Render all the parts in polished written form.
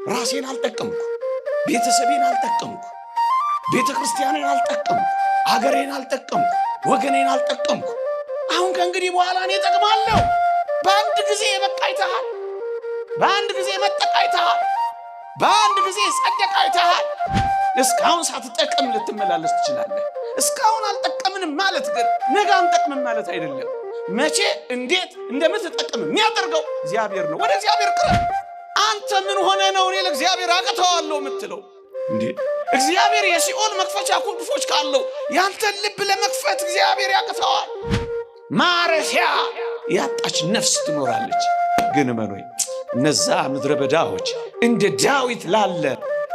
ራሴን አልጠቀምኩ፣ ቤተሰቤን አልጠቀምኩ፣ ቤተ ክርስቲያንን አልጠቀምኩ፣ አገሬን አልጠቀምኩ፣ ወገኔን አልጠቀምኩ። አሁን ከእንግዲህ በኋላ እኔ እጠቅማለሁ። በአንድ ጊዜ የበቃ አይተሃል። በአንድ ጊዜ የመጠቅ አይተሃል። በአንድ ጊዜ ጸደቅ አይተሃል። እስካሁን ሳትጠቅም ልትመላለስ ትችላለህ። እስካሁን አልጠቀምንም ማለት ግን ነገ አንጠቅምም ማለት አይደለም። መቼ እንዴት እንደምትጠቅም የሚያደርገው እግዚአብሔር ነው። ወደ እግዚአብሔር ቅረብ። አንተ ምን ሆነ ነው እኔ ለእግዚአብሔር አቅተዋለሁ የምትለው እንዴ? እግዚአብሔር የሲኦል መክፈቻ ቁልፎች ካለው ያንተን ልብ ለመክፈት እግዚአብሔር ያቅተዋል? ማረፊያ ያጣች ነፍስ ትኖራለች። ግን እመኑኝ እነዛ ምድረ በዳዎች እንደ ዳዊት ላለ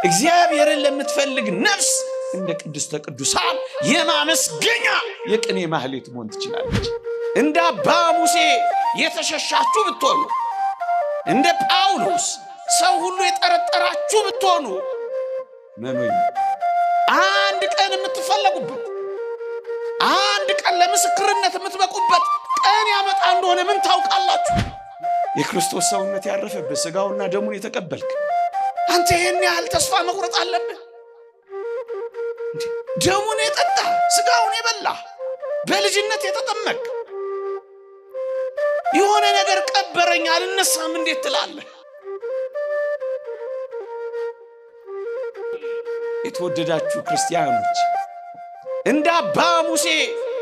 እግዚአብሔርን ለምትፈልግ ነፍስ እንደ ቅድስተ ቅዱሳን የማመስገኛ የቅኔ ማህሌት መሆን ትችላለች። እንደ አባ ሙሴ የተሸሻችሁ ብትሆኑ፣ እንደ ጳውሎስ ሰው ሁሉ የጠረጠራችሁ ብትሆኑ፣ መኖኝ አንድ ቀን የምትፈለጉበት፣ አንድ ቀን ለምስክርነት የምትበቁበት ቀን ያመጣ እንደሆነ ምን ታውቃላችሁ? የክርስቶስ ሰውነት ያረፈበት ስጋውና ደሙን የተቀበልክ አንተ ይህን ያህል ተስፋ መቁረጥ አለብህ? ደሙን የጠጣ፣ ስጋውን የበላ፣ በልጅነት የተጠመቅ፣ የሆነ ነገር ቀበረኝ አልነሳም እንዴት ትላለህ? የተወደዳችሁ ክርስቲያኖች፣ እንደ አባ ሙሴ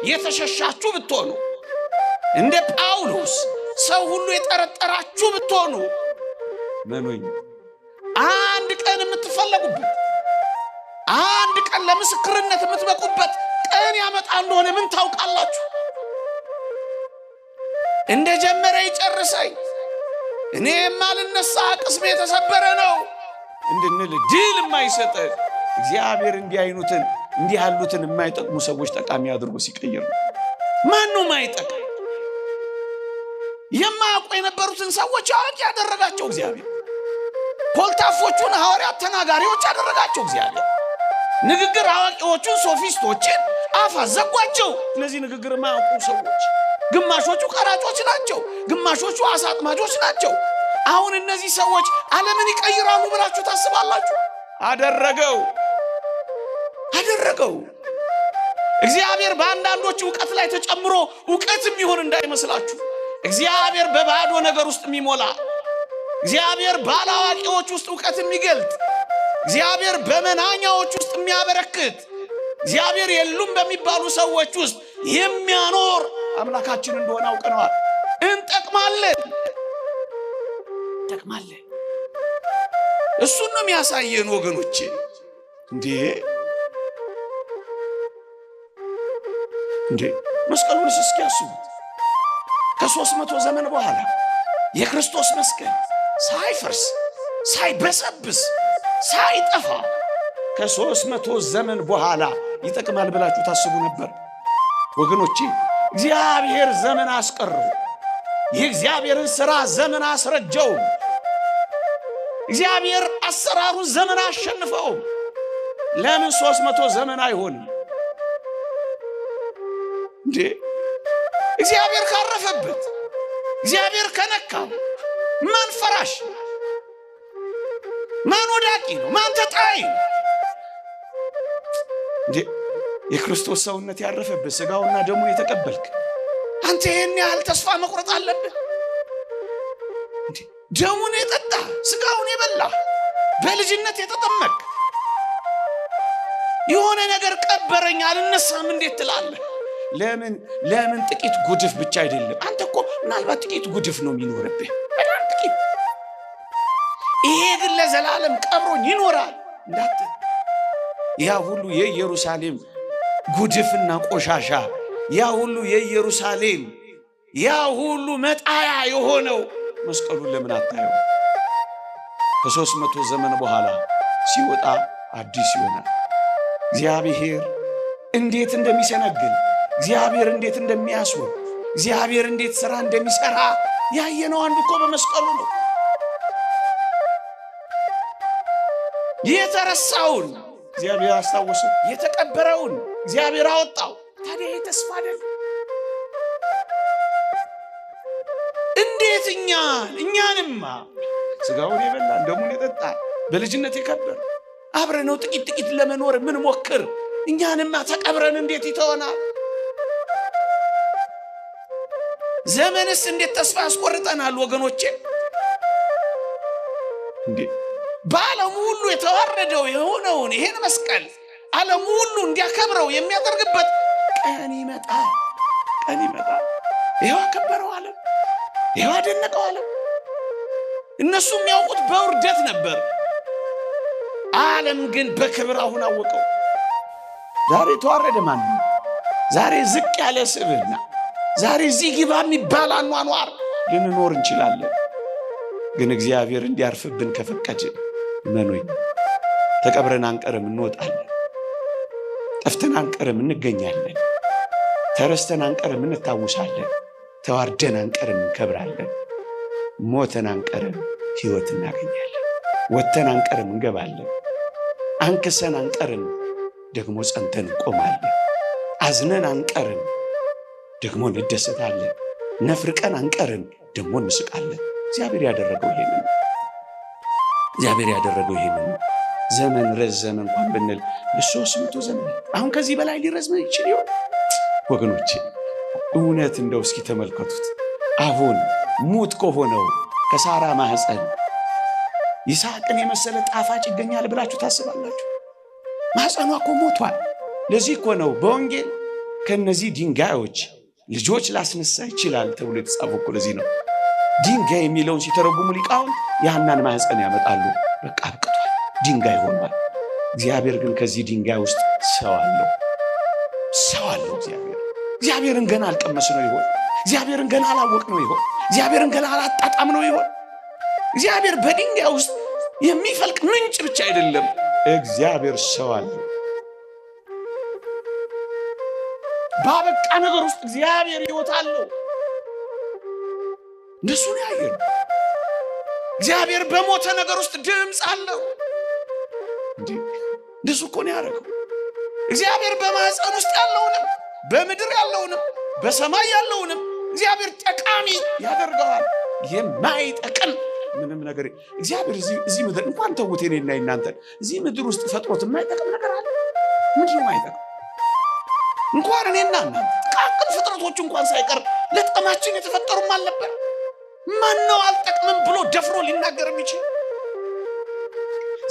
የተሸሻችሁ ብትሆኑ፣ እንደ ጳውሎስ ሰው ሁሉ የጠረጠራችሁ ብትሆኑ፣ መኖኝ አንድ ቀን የምትፈለጉበት፣ አንድ ቀን ለምስክርነት የምትበቁበት ቀን ያመጣ እንደሆነ ምን ታውቃላችሁ? እንደ ጀመረ ይጨርሰኝ፣ እኔም አልነሳ፣ ቅስሜ የተሰበረ ነው እንድንል ድል የማይሰጠን እግዚአብሔር እንዲህ አይኑትን እንዲህ ያሉትን የማይጠቅሙ ሰዎች ጠቃሚ አድርጎ ሲቀይር ነው። ማን ነው የማይጠቅም? የማያውቁ የነበሩትን ሰዎች አዋቂ ያደረጋቸው እግዚአብሔር። ኮልታፎቹን ሐዋርያት ተናጋሪዎች ያደረጋቸው እግዚአብሔር። ንግግር አዋቂዎቹን ሶፊስቶችን አፍ አዘጓቸው። እነዚህ ንግግር የማያውቁ ሰዎች ግማሾቹ ቀራጮች ናቸው፣ ግማሾቹ አሳ አጥማጆች ናቸው። አሁን እነዚህ ሰዎች ዓለምን ይቀይራሉ ብላችሁ ታስባላችሁ? አደረገው፣ አደረገው። እግዚአብሔር በአንዳንዶች እውቀት ላይ ተጨምሮ እውቀት የሚሆን እንዳይመስላችሁ። እግዚአብሔር በባዶ ነገር ውስጥ የሚሞላ፣ እግዚአብሔር ባላዋቂዎች ውስጥ እውቀት የሚገልጥ፣ እግዚአብሔር በመናኛዎች ውስጥ የሚያበረክት፣ እግዚአብሔር የሉም በሚባሉ ሰዎች ውስጥ የሚያኖር አምላካችን እንደሆነ አውቀነዋል። እንጠቅማለን፣ እንጠቅማለን። እሱን ነው የሚያሳየን ወገኖቼ። እንዴ እንዴ፣ መስቀሉንስ እስኪ ያስቡት። ከ300 ዘመን በኋላ የክርስቶስ መስቀል ሳይፈርስ፣ ሳይበሰብስ፣ ሳይጠፋ ከ300 ዘመን በኋላ ይጠቅማል ብላችሁ ታስቡ ነበር? ወገኖቼ፣ እግዚአብሔር ዘመን አስቀረው። የእግዚአብሔርን ሥራ ዘመን አስረጀውም። እግዚአብሔር አሰራሩን ዘመን አሸንፈውም። ለምን 300 ዘመን አይሆንም እንዴ? እግዚአብሔር ካረፈበት፣ እግዚአብሔር ከነካው ማን ፈራሽ? ማን ወዳቂ ነው? ማን ተጣይ ነው? እንዴ፣ የክርስቶስ ሰውነት ያረፈበት ስጋውና ደሙን የተቀበልክ አንተ ይህን ያህል ተስፋ መቁረጥ አለብህ? እንዴ፣ ደሙን የጠጣ፣ ስጋውን የበላ፣ በልጅነት የተጠመቅ፣ የሆነ ነገር ቀበረኝ አልነሳም እንዴት ትላለህ? ለምን ጥቂት ጉድፍ ብቻ አይደለም። አንተ እኮ ምናልባት ጥቂት ጉድፍ ነው የሚኖርብህ፣ በጣም ጥቂት። ይሄ ግን ለዘላለም ቀብሮኝ ይኖራል እንዳትል። ያ ሁሉ የኢየሩሳሌም ጉድፍና ቆሻሻ፣ ያ ሁሉ የኢየሩሳሌም፣ ያ ሁሉ መጣያ የሆነው መስቀሉን ለምን አታየው? ከ300 ዘመን በኋላ ሲወጣ አዲስ ይሆናል። እግዚአብሔር እንዴት እንደሚሰነግል፣ እግዚአብሔር እንዴት እንደሚያስውብ፣ እግዚአብሔር እንዴት ሥራ እንደሚሠራ ያየነው አንዱ እኮ በመስቀሉ ነው። የተረሳውን እግዚአብሔር አስታወሰው፣ የተቀበረውን እግዚአብሔር አወጣው። ታዲያ የተስፋ አይደል? እንዴት እኛንማ ስጋውን የበላን ደሙን የጠጣ በልጅነት የከበር አብረነው ጥቂት ጥቂት ለመኖር ምን ሞክር፣ እኛንማ ተቀብረን እንዴት ይተወናል? ዘመንስ እንዴት ተስፋ ያስቆርጠናል ወገኖቼ? እንዴ በዓለሙ ሁሉ የተዋረደው የሆነውን ይሄን መስቀል ዓለሙ ሁሉ እንዲያከብረው የሚያደርግበት ቀን ይመጣል። ቀን ይመጣል። ይኸው አከበረው ዓለም፣ ይኸው አደነቀው ዓለም። እነሱ የሚያውቁት በውርደት ነበር። ዓለም ግን በክብር አሁን አወቀው። ዛሬ የተዋረደ ማን ነው? ዛሬ ዝቅ ያለ ስብዕና፣ ዛሬ እዚህ ግባ የሚባል አኗኗር ልንኖር እንችላለን። ግን እግዚአብሔር እንዲያርፍብን ከፈቀድን እመኑኝ፣ ተቀብረን አንቀርም፣ እንወጣለን። ጠፍተን አንቀርም፣ እንገኛለን። ተረስተን አንቀርም፣ እንታወሳለን። ተዋርደን አንቀርም፣ እንከብራለን። ሞተን አንቀርም፣ ሕይወት እናገኛለን። ወጥተን አንቀርም፣ እንገባለን። አንክሰን አንቀርም፣ ደግሞ ጸንተን እንቆማለን። አዝነን አንቀርም፣ ደግሞ እንደሰታለን። ነፍርቀን አንቀርም፣ ደግሞ እንስቃለን። እግዚአብሔር ያደረገው ይሄንን ነው። እግዚአብሔር ያደረገው ይሄንን ነው። ዘመን ረዘመ እንኳን ብንል ለ300 ዘመናት አሁን ከዚህ በላይ ሊረዝም ይችል ይሆን ወገኖቼ? እውነት እንደው እስኪ ተመልከቱት። አሁን ሙት ከሆነው ከሳራ ማህፀን ይስሐቅን የመሰለ ጣፋጭ ይገኛል ብላችሁ ታስባላችሁ? ማህፀኗ እኮ ሞቷል። ለዚህ እኮ ነው በወንጌል ከነዚህ ድንጋዮች ልጆች ላስነሳ ይችላል ተብሎ የተጻፈው እኮ ለዚህ ነው። ድንጋይ የሚለውን ሲተረጉሙ ሊቃውንት የሐናን ማህፀን ያመጣሉ። በቃ አብቅቷል፣ ድንጋይ ሆኗል። እግዚአብሔር ግን ከዚህ ድንጋይ ውስጥ ሰው አለው፣ ሰው አለው። እግዚአብሔር እግዚአብሔርን ገና አልቀመስ ነው ይሆን? እግዚአብሔርን ገና አላወቅ ነው ይሆን? እግዚአብሔርን ገና አላጣጣም ነው ይሆን? እግዚአብሔር በድንጋይ ውስጥ የሚፈልቅ ምንጭ ብቻ አይደለም፣ እግዚአብሔር ሰው አለው። ባበቃ ነገር ውስጥ እግዚአብሔር ሕይወት አለው። እንደሱ ነው ያየነው። እግዚአብሔር በሞተ ነገር ውስጥ ድምፅ አለው። እንዴ እንደሱ እኮ ነው ያደረገው። እግዚአብሔር በማህፀን ውስጥ ያለውንም በምድር ያለውንም በሰማይ ያለውንም እግዚአብሔር ጠቃሚ ያደርገዋል። የማይጠቅም ምንም ነገር እግዚአብሔር እዚህ ምድር እንኳን ተውት፣ እኔና እናንተን እዚህ ምድር ውስጥ ፈጥሮት የማይጠቅም ነገር አለ? ምንድን ነው የማይጠቅም? እንኳን እኔና እናንተ ጥቃቅን ፍጥረቶች እንኳን ሳይቀር ለጥቅማችን የተፈጠሩም አልነበር። ማን ነው አልጠቅምም ብሎ ደፍሮ ሊናገር የሚችል?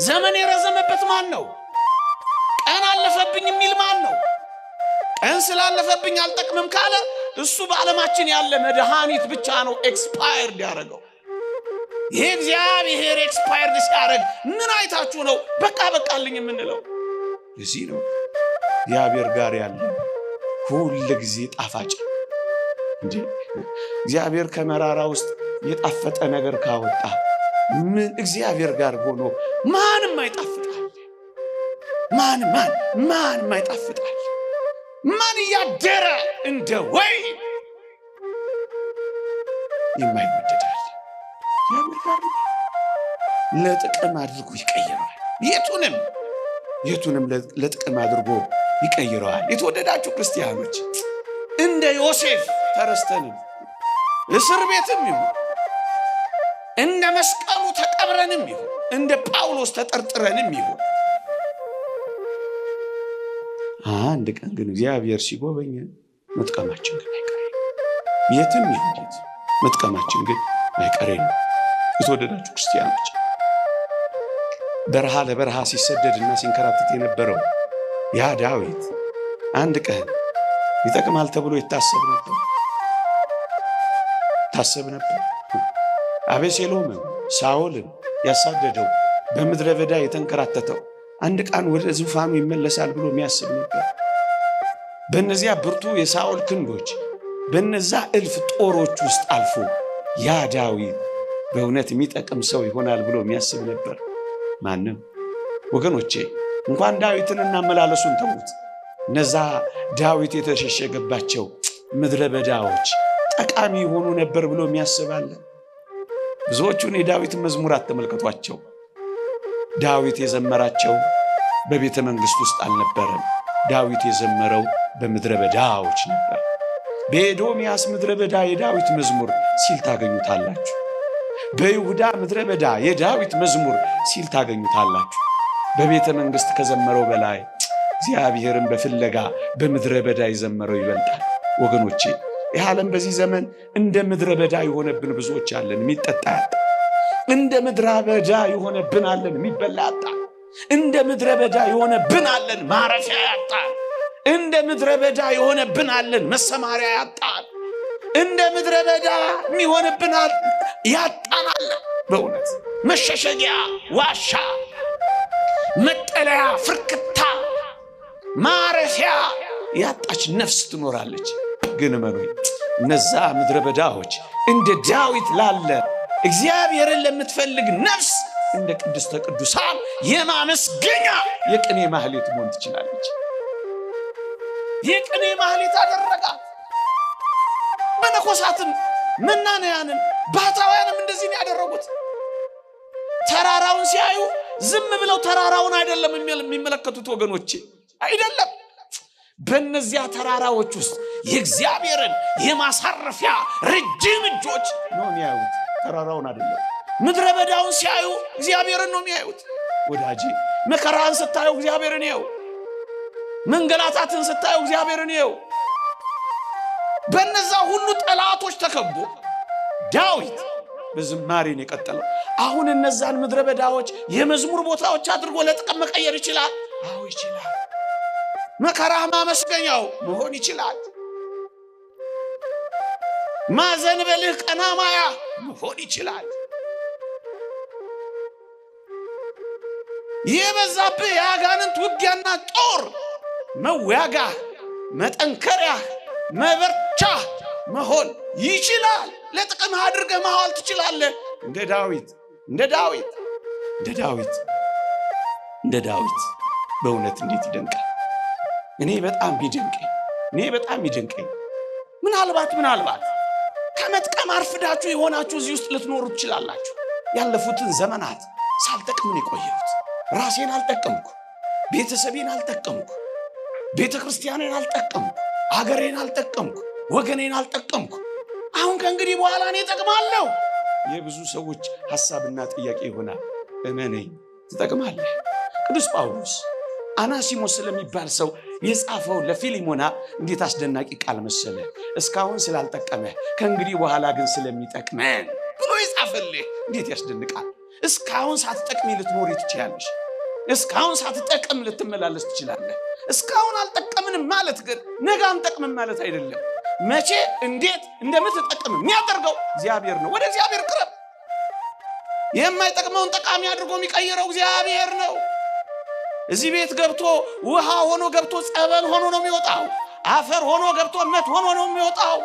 ዘመን የረዘመበት ማን ነው? ቀን አለፈብኝ የሚል ማን ነው? ቀን ስላለፈብኝ አልጠቅምም ካለ እሱ በዓለማችን ያለ መድኃኒት ብቻ ነው expired ያደረገው። ይሄ እግዚአብሔር expired ሲያደርግ ምን አይታችሁ ነው በቃ በቃልኝ የምንለው? እዚህ ነው እግዚአብሔር ጋር ያለ ሁል ጊዜ ጣፋጭ እንዴ። እግዚአብሔር ከመራራ ውስጥ የጣፈጠ ነገር ካወጣ ምን እግዚአብሔር ጋር ሆኖ ማንም አይጣፍጣል? ማን ማን ማንም አይጣፍጣል? ማን እያደረ እንደ ወይን የማይወደዳል? እግዚአብሔር ጋር ለጥቅም አድርጎ ይቀይረዋል። የቱንም የቱንም ለጥቅም አድርጎ ይቀይረዋል። የተወደዳችሁ ክርስቲያኖች እንደ ዮሴፍ ተረስተንም እስር ቤትም ይሁን እንደ መስቀሉ ተቀብረንም ይሁን እንደ ጳውሎስ ተጠርጥረንም ይሁን አንድ ቀን ግን እግዚአብሔር ሲጎበኘን መጥቀማችን ግን አይቀሬ ነው። የትም ይሁን የት መጥቀማችን ግን አይቀሬ ነው። የተወደዳችሁ ክርስቲያኖች በረሃ ለበረሃ ሲሰደድና ሲንከራተት የነበረው ያ ዳዊት አንድ ቀን ይጠቅማል ተብሎ ይታሰብ ነበር ታሰብ ነበር። አቤሴሎምም ሳኦልም ያሳደደው በምድረ በዳ የተንከራተተው አንድ ቀን ወደ ዙፋኑ ይመለሳል ብሎ የሚያስብ ነበር። በእነዚያ ብርቱ የሳኦል ክንዶች በነዛ እልፍ ጦሮች ውስጥ አልፎ ያ ዳዊት በእውነት የሚጠቅም ሰው ይሆናል ብሎ የሚያስብ ነበር ማንም? ወገኖቼ እንኳን ዳዊትን እናመላለሱን ተዉት። እነዛ ዳዊት የተሸሸገባቸው ምድረ በዳዎች ጠቃሚ የሆኑ ነበር ብሎ የሚያስባለ? ብዙዎቹን የዳዊትን መዝሙራት ተመልከቷቸው። ዳዊት የዘመራቸው በቤተ መንግሥት ውስጥ አልነበረም። ዳዊት የዘመረው በምድረ በዳዎች ነበር። በኤዶምያስ ምድረ በዳ የዳዊት መዝሙር ሲል ታገኙታላችሁ። በይሁዳ ምድረ በዳ የዳዊት መዝሙር ሲል ታገኙታላችሁ። በቤተ መንግሥት ከዘመረው በላይ እግዚአብሔርን በፍለጋ በምድረ በዳ የዘመረው ይበልጣል። ወገኖቼ ይህ ዓለም በዚህ ዘመን እንደ ምድረ በዳ የሆነብን ብዙዎች አለን። የሚጠጣ ያጣ፣ እንደ ምድረ በዳ የሆነብን አለን። የሚበላ ያጣ፣ እንደ ምድረ በዳ የሆነብን አለን። ማረፊያ ያጣ፣ እንደ ምድረ በዳ የሆነብን አለን። መሰማሪያ ያጣል። እንደ ምድረ በዳ የሚሆንብን ያጣን አለን። በእውነት መሸሸጊያ፣ ዋሻ፣ መጠለያ፣ ፍርክታ፣ ማረፊያ ያጣች ነፍስ ትኖራለች። ግን እመኑኝ እነዛ ምድረ በዳዎች እንደ ዳዊት ላለ እግዚአብሔርን ለምትፈልግ ነፍስ እንደ ቅድስተ ቅዱሳን የማመስገኛ የቅኔ ማህሌት መሆን ትችላለች። የቅኔ ማህሌት አደረጋት። መነኮሳትም መናንያንም ባህታውያንም እንደዚህ ነው ያደረጉት። ተራራውን ሲያዩ ዝም ብለው ተራራውን አይደለም የሚመለከቱት ወገኖቼ፣ አይደለም። በእነዚያ ተራራዎች ውስጥ የእግዚአብሔርን የማሳረፊያ ረጅም እጆች ነው የሚያዩት፣ ተራራውን አይደለም። ምድረ በዳውን ሲያዩ እግዚአብሔርን ነው የሚያዩት። ወዳጄ መከራን ስታዩ እግዚአብሔርን ይኸው። መንገላታትን ስታዩ እግዚአብሔርን ይኸው። በእነዛ ሁሉ ጠላቶች ተከቦ ዳዊት በዝማሬ ነው የቀጠለው። አሁን እነዛን ምድረ በዳዎች የመዝሙር ቦታዎች አድርጎ ለጥቅም መቀየር ይችላል። አዎ ይችላል። መከራ ማመስገኛው መሆን ይችላል። ማዘንበልህ ቀና ማያ መሆን ይችላል። የበዛብህ የአጋንንት ውጊያና ጦር መዋጋህ፣ መጠንከሪያህ፣ መበርቻ መሆን ይችላል። ለጥቅም አድርገህ ማዋል ትችላለህ። እንደ ዳዊት እንደ ዳዊት እንደ ዳዊት እንደ ዳዊት በእውነት እንዴት ይደንቃል! እኔ በጣም ቢደንቀኝ እኔ በጣም ይደንቀኝ። ምናልባት ከመጥቀም አርፍዳችሁ የሆናችሁ እዚህ ውስጥ ልትኖሩ ትችላላችሁ። ያለፉትን ዘመናት ሳልጠቅም ነው የቆየሁት። ራሴን አልጠቀምኩ፣ ቤተሰቤን አልጠቀምኩ፣ ቤተ ክርስቲያንን አልጠቀምኩ፣ አገሬን አልጠቀምኩ፣ ወገኔን አልጠቀምኩ። አሁን ከእንግዲህ በኋላ እኔ እጠቅማለሁ። የብዙ ሰዎች ሐሳብና ጥያቄ ይሆናል። እመነኝ፣ ትጠቅማለህ። ቅዱስ ጳውሎስ አናሲሞስ ስለሚባል ሰው የጻፈው ለፊሊሞና እንዴት አስደናቂ ቃል መሰለ! እስካሁን ስላልጠቀመ ከእንግዲህ በኋላ ግን ስለሚጠቅመን ብሎ የጻፈልህ እንዴት ያስደንቃል! እስካሁን ሳትጠቅሚ ልትኖሪ ትችላለሽ። እስካሁን ሳትጠቅም ልትመላለስ ትችላለህ። እስካሁን አልጠቀምንም ማለት ግን ነገ አንጠቅምም ማለት አይደለም። መቼ እንዴት እንደምትጠቅም የሚያደርገው እግዚአብሔር ነው። ወደ እግዚአብሔር ቅረብ። የማይጠቅመውን ጠቃሚ አድርጎ የሚቀይረው እግዚአብሔር ነው። እዚህ ቤት ገብቶ ውሃ ሆኖ ገብቶ ጸበል ሆኖ ነው የሚወጣው። አፈር ሆኖ ገብቶ እምነት ሆኖ ነው የሚወጣው።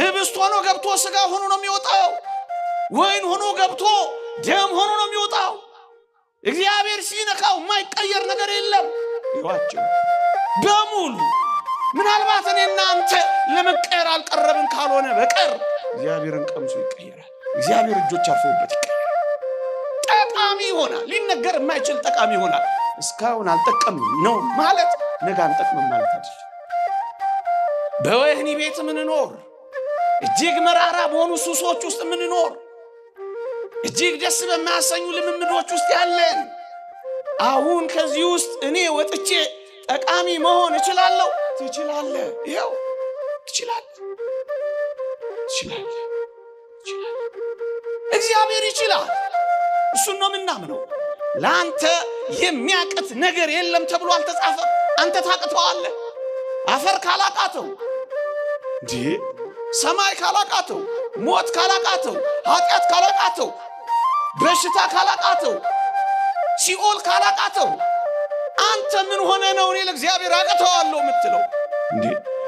ህብስት ሆኖ ገብቶ ስጋ ሆኖ ነው የሚወጣው። ወይን ሆኖ ገብቶ ደም ሆኖ ነው የሚወጣው። እግዚአብሔር ሲነካው የማይቀየር ነገር የለም። ይዋቸው በሙሉ ምናልባት እኔ እናንተ ለመቀየር አልቀረብን ካልሆነ በቀር እግዚአብሔርን ቀምሶ ይቀየራል። እግዚአብሔር እጆች አርፈውበት ይቀየራል። ጠቃሚ ይሆናል። ሊነገር የማይችል ጠቃሚ ይሆናል። እስካሁን አልጠቀምም ነው ማለት ነገ አንጠቅምም ማለት አይደለም። በወህኒ ቤት የምንኖር እጅግ መራራ በሆኑ ሱሶች ውስጥ የምንኖር እጅግ ደስ በማያሰኙ ልምምዶች ውስጥ ያለን አሁን ከዚህ ውስጥ እኔ ወጥቼ ጠቃሚ መሆን እችላለሁ። ትችላለህ። ይኸው ትችላለህ፣ ትችላለህ፣ ትችላለህ። እግዚአብሔር ይችላል። እሱን ነው የምናምነው። ለአንተ የሚያቅት ነገር የለም ተብሎ አልተጻፈም። አንተ ታቅተዋለህ። አፈር ካላቃተው እንዴ፣ ሰማይ ካላቃተው፣ ሞት ካላቃተው፣ ኃጢአት ካላቃተው፣ በሽታ ካላቃተው፣ ሲኦል ካላቃተው አንተ ምን ሆነ ነው እኔ ለእግዚአብሔር አቅተዋለሁ የምትለው? እንዴ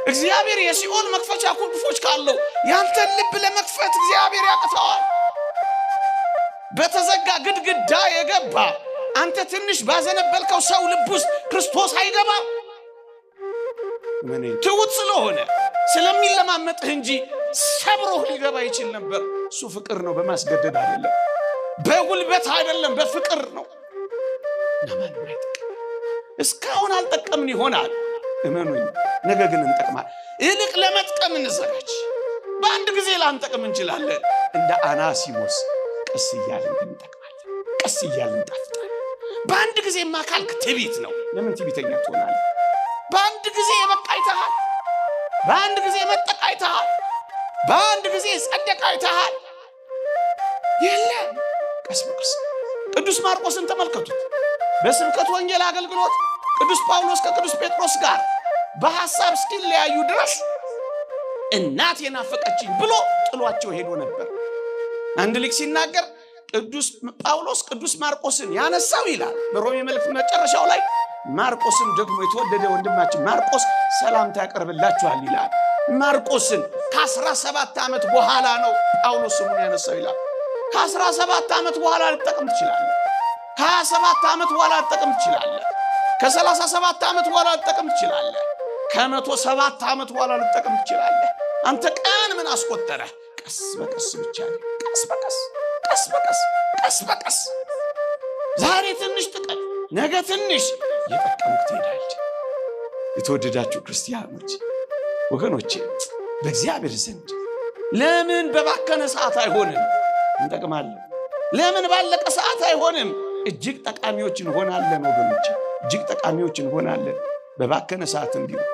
እግዚአብሔር የሲኦል መክፈቻ ቁልፎች ካለው ያንተን ልብ ለመክፈት እግዚአብሔር ያቅተዋል? በተዘጋ ግድግዳ የገባ አንተ ትንሽ ባዘነበልከው ሰው ልብ ውስጥ ክርስቶስ አይገባም። ትውት ስለሆነ ስለሚለማመጥህ እንጂ ሰብሮህ ሊገባ ይችል ነበር። እሱ ፍቅር ነው፣ በማስገደድ አይደለም፣ በጉልበት አይደለም፣ በፍቅር ነው። እና ማንም አይጠቅም። እስካሁን አልጠቀምን ይሆናል፣ እመኑኝ፣ ነገ ግን እንጠቅማል። ይልቅ ለመጥቀም እንዘጋጅ። በአንድ ጊዜ ላንጠቅም እንችላለን። እንደ አናሲሞስ ቀስ እያልን ግን እንጠቅማለን። ቀስ እያልን እንጣፍጣለን። በአንድ ጊዜማ ካልክ ትዕቢት ነው። ለምን ትዕቢተኛ ትሆናለህ? በአንድ ጊዜ የበቃ አይተሃል። በአንድ ጊዜ የመጠቅ አይተሃል። በአንድ ጊዜ የጸደቅ አይተሃል። የለም፣ ቀስ በቀስ። ቅዱስ ማርቆስን ተመልከቱት። በስብከት ወንጌል አገልግሎት ቅዱስ ጳውሎስ ከቅዱስ ጴጥሮስ ጋር በሐሳብ እስኪለያዩ ድረስ እናት የናፈቀችኝ ብሎ ጥሏቸው ሄዶ ነበር። አንድ ሊቅ ሲናገር ቅዱስ ጳውሎስ ቅዱስ ማርቆስን ያነሳው ይላል በሮሜ መልእክት መጨረሻው ላይ፣ ማርቆስን ደግሞ የተወደደ ወንድማችን ማርቆስ ሰላምታ ያቀርብላችኋል ይላል። ማርቆስን ከ17 ዓመት በኋላ ነው ጳውሎስ ስሙን ያነሳው ይላል። ከ17 ዓመት በኋላ ልጠቅም ትችላለህ። ከ27 ዓመት በኋላ ልጠቅም ትችላለህ። ከ37 ዓመት በኋላ ልጠቅም ትችላለህ። ከ107 ዓመት በኋላ ልጠቅም ትችላለህ። አንተ ቀን ምን አስቆጠረህ? ቀስ በቀስ ብቻ፣ ቀስ በቀስ፣ ቀስ በቀስ፣ ቀስ በቀስ፣ ዛሬ ትንሽ ጥቀም፣ ነገ ትንሽ እየጠቀምክ ትሄዳለህ። የተወደዳችሁ ክርስቲያኖች ወገኖቼ፣ በእግዚአብሔር ዘንድ ለምን በባከነ ሰዓት አይሆንም? እንጠቅማለን። ለምን ባለቀ ሰዓት አይሆንም? እጅግ ጠቃሚዎች እንሆናለን ወገኖቼ፣ እጅግ ጠቃሚዎች እንሆናለን። በባከነ ሰዓትም ቢሆን